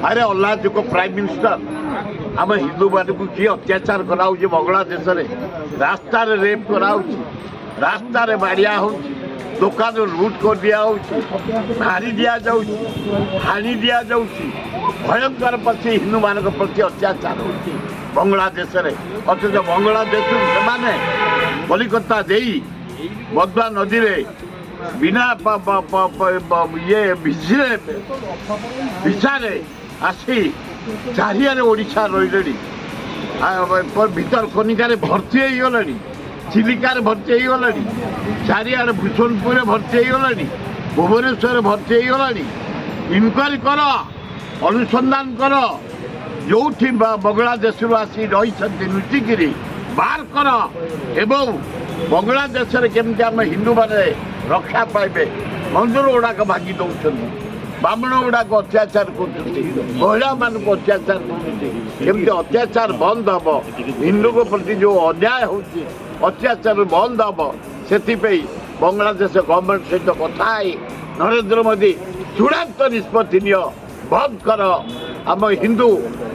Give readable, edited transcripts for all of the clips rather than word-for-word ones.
ଆରେ ଅଲାଜୁକ prime minister, ଆମ ହିନ୍ଦୁମାନଙ୍କୁ କିଏ ଅତ୍ୟାଚାର କରାହଉଛି ବଙ୍ଗଳାଦେଶରେ। ରାସ୍ତାରେ ରେପ୍ କରାହଉଛି, ରାସ୍ତାରେ ବାଡ଼ିଆ ହେଉଛି, ଦୋକାନ ଲୁଟ୍ କରିଦିଆ ହେଉଛି, ମାରି ଦିଆଯାଉଛି, ହାଣି ଦିଆଯାଉଛି। ଭୟଙ୍କର ପ୍ରତି ହିନ୍ଦୁମାନଙ୍କ ପ୍ରତି ଅତ୍ୟାଚାର ହେଉଛି ବଙ୍ଗଳାଦେଶରେ। ଅଥଚ ବଙ୍ଗଳାଦେଶରୁ ସେମାନେ କଲିକତା ଦେଇ ପଦ୍ମା ନଦୀରେ ବିନା ଇଏ ଭିଜିରେ ଭିସାରେ ଆସି ଚାରିଆଡ଼େ ଓଡ଼ିଶା ରହିଲେଣି। ଭିତରକନିକାରେ ଭର୍ତ୍ତି ହେଇଗଲେଣି, ଚିଲିକାରେ ଭର୍ତ୍ତି ହେଇଗଲେଣି, ଚାରିଆଡ଼େ ଭୂଷଣପୁରରେ ଭର୍ତ୍ତି ହେଇଗଲାଣି, ଭୁବନେଶ୍ୱରରେ ଭର୍ତ୍ତି ହେଇଗଲାଣି। ଇନକ୍ୱାରି କର, ଅନୁସନ୍ଧାନ କର, ଯୋଉଠି ବଙ୍ଗଳାଦେଶରୁ ଆସି ରହିଛନ୍ତି ଲୁଚିକିରି ବାହାର କର ଏବଂ ବଙ୍ଗଳାଦେଶରେ କେମିତି ଆମେ ହିନ୍ଦୁମାନେ ରକ୍ଷା ପାଇବେ। ମନ୍ଦିର ଗୁଡ଼ାକ ଭାଙ୍ଗି ଦେଉଛନ୍ତି, ବ୍ରାହ୍ମଣ ଗୁଡ଼ାକ ଅତ୍ୟାଚାର କରୁଛନ୍ତି, ମହିଳାମାନଙ୍କୁ ଅତ୍ୟାଚାର କରୁଛନ୍ତି। କେମିତି ଅତ୍ୟାଚାର ବନ୍ଦ ହେବ, ହିନ୍ଦୁଙ୍କ ପ୍ରତି ଯେଉଁ ଅନ୍ୟାୟ ହେଉଛି, ଅତ୍ୟାଚାର ବନ୍ଦ ହେବ, ସେଥିପାଇଁ ବଙ୍ଗଳାଦେଶ ଗଭର୍ଣ୍ଣମେଣ୍ଟ ସହିତ କଥା ହେଇ ନରେନ୍ଦ୍ର ମୋଦି ଚୂଡ଼ାନ୍ତ ନିଷ୍ପତ୍ତି ନିଅ, ବନ୍ଦ କର। ଆମ ହିନ୍ଦୁ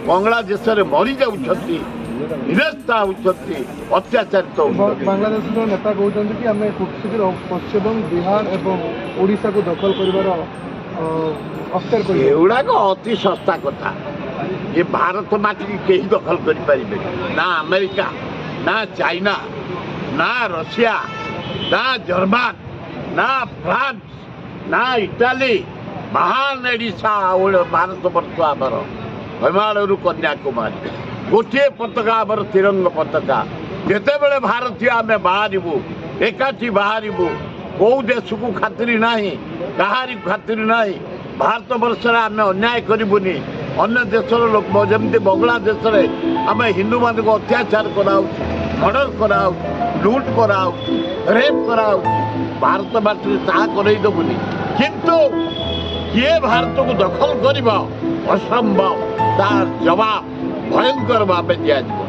ବଙ୍ଗଳାଦେଶରେ ମରିଯାଉଛନ୍ତି, ନିରସ୍ତା ହେଉଛନ୍ତି, ଅତ୍ୟାଚାରିତ ହେଉଛନ୍ତି। ବାଂଲାଦେଶର ନେତା କହୁଛନ୍ତି କି ଆମେ ଖୁବ୍ ଶୀଘ୍ର ପଶ୍ଚିମବଙ୍ଗ, ବିହାର ଏବଂ ଓଡ଼ିଶାକୁ ଦଖଲ କରିବାର ଅକ୍ତିଆର କରିବୁ। ଏଗୁଡ଼ାକ ଅତି ଶସ୍ତା କଥା। ଏ ଭାରତ ମାଟିକି କେହି ଦଖଲ କରିପାରିବେନି, ନା ଆମେରିକା, ନା ଚାଇନା, ନା ରଷିଆ, ନା ଜର୍ମାନ, ନା ଫ୍ରାନ୍ସ, ନା ଇଟାଲୀ। ମହାନ ଓଡ଼ିଶା, ଭାରତ ବର୍ଷ ଆମର, ହିମାଳୟରୁ କନ୍ୟାକୁମାରୀ ଗୋଟିଏ ପତାକା ଆମର, ତିରଙ୍ଗ ପତାକା। ଯେତେବେଳେ ଭାରତୀୟ ଆମେ ବାହାରିବୁ, ଏକାଠି ବାହାରିବୁ, କୋଉ ଦେଶକୁ ଖାତିରି ନାହିଁ, କାହାରି ଖାତିରି ନାହିଁ। ଭାରତ ବର୍ଷରେ ଆମେ ଅନ୍ୟାୟ କରିବୁନି। ଅନ୍ୟ ଦେଶର ଲୋକ ଯେମିତି ବଙ୍ଗଳାଦେଶରେ ଆମେ ହିନ୍ଦୁମାନଙ୍କୁ ଅତ୍ୟାଚାର କରାହଉଛି, ମର୍ଡର କରାହଉଛି, ଲୁଟ୍ କରାହଉଛି, ରେପ୍ କରାହଉଛି, ଭାରତ ମାଟିରେ ତାହା କରେଇ ଦେବୁନି। କିନ୍ତୁ କିଏ ଭାରତକୁ ଦଖଲ କରିବ, ଅସମ୍ଭବ। ତାର ଜବାବ ଭୟଙ୍କର ଭାବେ ଦିଆଯିବ।